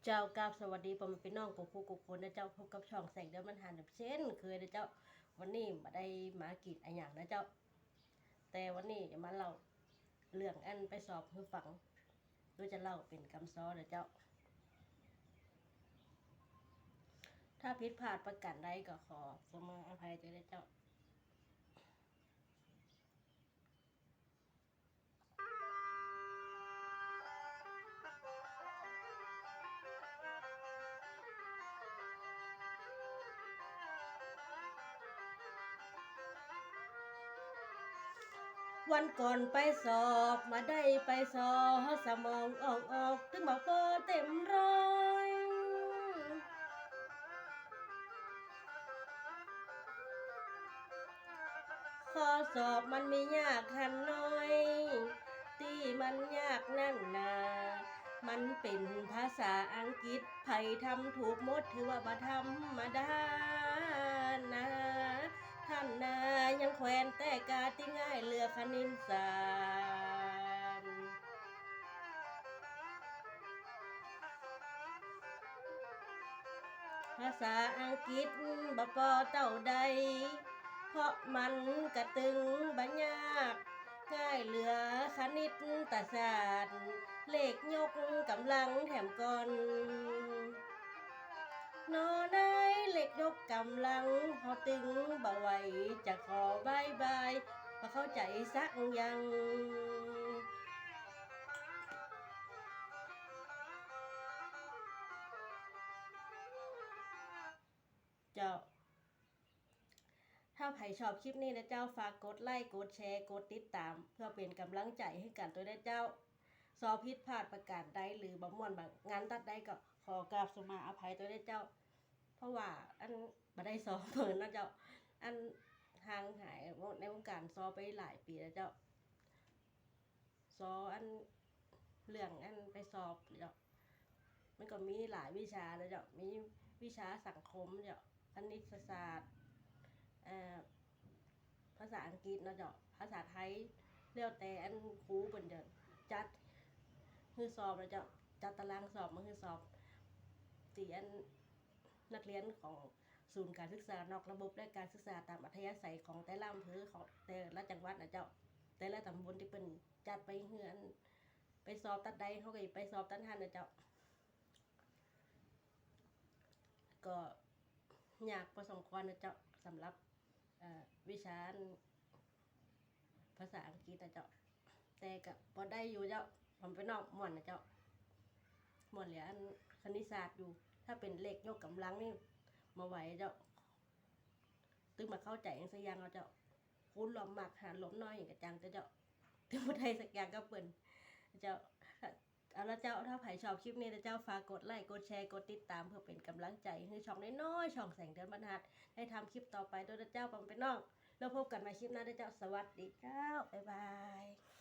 ເຈົ້າ ກາບສະຫວັດດີພໍ່ແມ່ພີ່ນ້ອງ ກູ່ຄູ່ກູ່ຄົນນະເຈົ້າ. ພົບກັບຊ່ອງແສງເດືອນບັນຫານເຊັ່ນເຄີຍນະເຈົ້າ. ວັນນີ້ບໍ່ໄດ້ມາກິນອາຫຍັງນະເຈົ້າ, ແຕ່ວັນນີ້ຈະມາເລົ່າເລື່ອງອັນໄປສອບໃຫ້ຟັງ ໂດຍຈະເລົ່າເປັນກຳຊໍນະເຈົ້າ. ຖ້າຜິດພາດປະການໃດກໍຂໍຂໍມາອະໄພເດີນະເຈົ້າ. ວັນກ່ອນໄປສອບ ມາໄດ້ໄປສອບ ສະໝອງອອກໆ ຕຶງບໍ່ພໍເຕັມຮ້ອຍ. ຂໍ້ສອບມັນມີຍາກຫັ້ນໜ້ອຍ, ທີ່ມັນຍາກນັ້ນນາ ມັນເປັນພາສາອັງກິດ, ໃຜທຳຖືກໝົດ ຖືວ່າບໍ່ທຳມະດານາ. ທ່ານນາຍັງແຂວນແຕ່ກາທີ່ງ່າຍເຫຼືອຄະນິດສາດ. ພາສາອັງກິດບໍ່ພໍເທົ່າໃດ, ເພາະມັນກະຕຶງບໍ່ຍາກ, ງ່າຍເຫຼືອຄະນິດຕະສາດ, ເລກຍົກກຳລັງແຖມກ່ອນ. ໜໍ່ນາຍເລກຍົກກຳລັງ ເຮົາຕຶງບໍ່ໄຫວ, ຈະຂໍບາຍບາຍ, ບໍ່ເຂົ້າໃຈສັກຢ່າງ. ເຈົ້າ ຖ້າໃຜຊອບຄລິບນີ້ນະເຈົ້າ ຝາກກົດໄລ ກົດແຊ ກົດຕິດຕາມ ເພື່ອເປັນກຳລັງໃຈໃຫ້ກັນໂຕເດີເຈົ້າ. ຊອບຜິດພາດປະການໃດ ຫຼື ບໍ່ມ່ວນບາງງານຕັດໃດ ກໍຂໍກາບສະມາອະໄພໂຕເດີເຈົ້າ. ເພາະວ່າອັນບໍ່ໄດ້ຊອບເພິ່ນນະເຈົ້າ, ອັນຫ່າງຫາຍໃນວົງການຊອບໄປຫຼາຍປີແລ້ວເຈົ້າ. ຊອບອັນ ເລື່ອງອັນໄປສອບເຈົ້າ, ມັນກໍມີຫຼາຍວິຊາເນາະເຈົ້າ, ມີວິຊາສັງຄົມເຈົ້າ, ຄະນິດສາດ, ເອີ ພາສາອັງກິດເນາະເຈົ້າ, ພາສາໄທ, ແລ້ວແຕ່ອັນຄູເພິ່ນຈະຈັດຄືສອບເນາະເຈົ້າ, ຈັດຕາລາງສອບມາຄືສອບ ທີ່ອັນ ນັກຮຽນຂອງສູນການສຶກສານອກລະບົບ ແລະ ການສຶກສາຕາມອັດທະຍາໄສຂອງແຕ່ລະອຳເພີ ຂອງແຕ່ລະຈັງຫວັດນະເຈົ້າ, ແຕ່ລະຕຳບົນທີ່ເພິ່ນຈັດໄປເຮືອນ ໄປສອບຕັດໃດ ເຮົາກໍໄປສອບຕັດຫັ້ນນະເຈົ້າ. ກໍຍາກພໍສົມຄວນນະເຈົ້າ ສຳລັບ ເອີ ວິຊາ ພາສາອັງກິດນະເຈົ້າ, ແຕ່ກໍພໍໄດ້ຢູ່ເຈົ້າ, ມັນເປັນນອກມ່ວນນະເຈົ້າ, ມ່ວນແຫຼະ. ອັນຄະນິດສາດຢູ່ ຖ້າເປັນເລກຍົກກຳລັງນີ້ ບໍ່ໄຫວເຈົ້າ, ຕຶງມາເຂົ້າໃຈຫຍັງສັກຢ່າງເອົາເຈົ້າ, ຄູນລວມມາກຫານລວມໜ້ອຍຫຍັງກະຈັ່ງແຕ່ເຈົ້າ, ຕຶງບໍ່ໄດ້ສັກຢ່າງກັບເພິ່ນເຈົ້າ. ເອົາລະເຈົ້າ, ຖ້າໃຜຊອບຄລິບນີ້ລະເຈົ້າ, ຝາກກົດໄລ ກົດແຊ ກົດຕິດຕາມ ເພື່ອເປັນກຳລັງໃຈໃຫ້ຊ່ອງນ້ອຍໆ ຊ່ອງແສງເດືອນບັນຫານ ໄດ້ທຳຄລິບຕໍ່ໄປໂຕເດີເຈົ້າ ພໍ່ແມ່ພີ່ນ້ອງ. ແລ້ວພົບກັນໃໝ່ຄລິບໜ້າເດີເຈົ້າ. ສະຫວັດດີເຈົ້າ, ບາຍບາຍ.